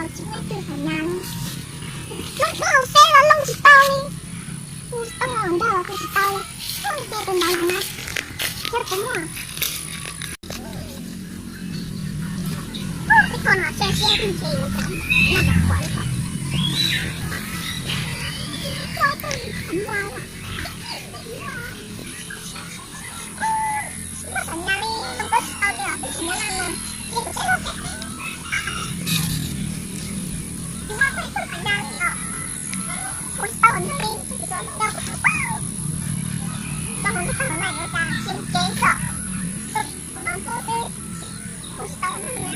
Tsis muaj ib tug tham nyas li. Looj tub hauv feb los looj tsis tau li. Kuv tsis tau los nrog los kuv tsis tau li. Ua li cas tus ntawd los na, yog tus muaj. Ib qho no txawj siab tiag tiag, nyaj tau qhuav li ko. Ua ib tug tham nyas. Tsis muaj tham nyas li, kuv tsis tau li os, kuv tsis nyob laj no. Li kuv teb laj, tsis muaj peb tug tham nyas li os. Kuv tsis tau li, kuv tsis tau li. Tso mus nrog tau na, yuav cas tsis mus kev tso. Kuv no kuv tsis tau li.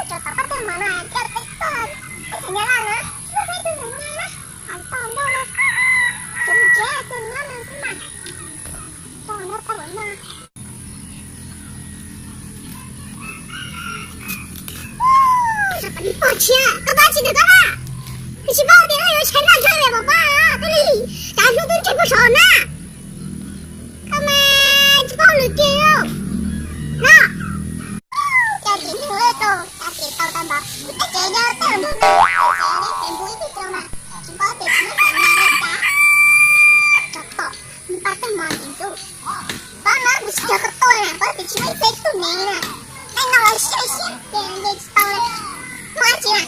Tso tom pab teg mov no, coj peb tug, peb tham nyas laj na, tsis muaj peb tug tham nyas na. Hais tau nrog na, tsuas mus kev tsuas nyob no xwb mas. Tso nrog tau no. Pog Tshiab, koj pab tsis nrog koj na. Koj tsis paub tias koj yuav tshaib noj tshaib ntev pom pab tej li, cas hnub twb ntseg puag saud na. Koj mas tsis paub lwm tiag no. Cas tsis hnub rau, cas tsis tau tau npaum, ib txhia nyob tej npug no, ib txhia li tes npug ib tug rau mas, tsis paub tias tsis muaj teeb meem li cas. Tso tom, nws pab tej mov ntxim ntxub. Pab no kuv tsis cog koj tuaj na, pab tias tsis muaj ib txhia tug nev na. Tej no los siab siab tias nce tsis tau li. Muaj dab tsi na?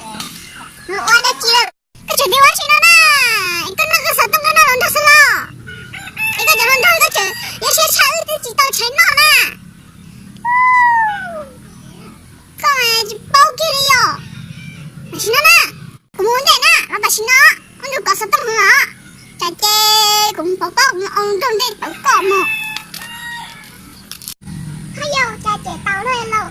Mus ua dab tsi lawm? Koj tseem tias ua dab tsi no na? Koj noj koj xov tooj koj noj hluas nraug xwb los? Es koj cov hluas nraug koj tseem yuav siab tshaj wb twb tsis tau tshais noj na. Koj tsis paub kiag li os. Tam sim no na, kuv mus ua ntej na, los tam sim no wb nrug kov xov tooj os. Tsam ces kuv mus pov pob kuv mus ua nraug ntej tau koj mus. Haj yam cas ces tau luaj lauj,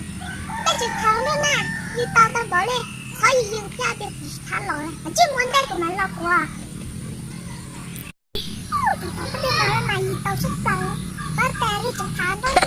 tej tsis tau luaj na, yus tau tau npaum li, qhov yus yus thiaj tias tsis tau los, tsis muaj ntej kuv mam los kuv. Tus tau pab tej no mas yus tau tshaj plaws, pab tas li tsis tau nrog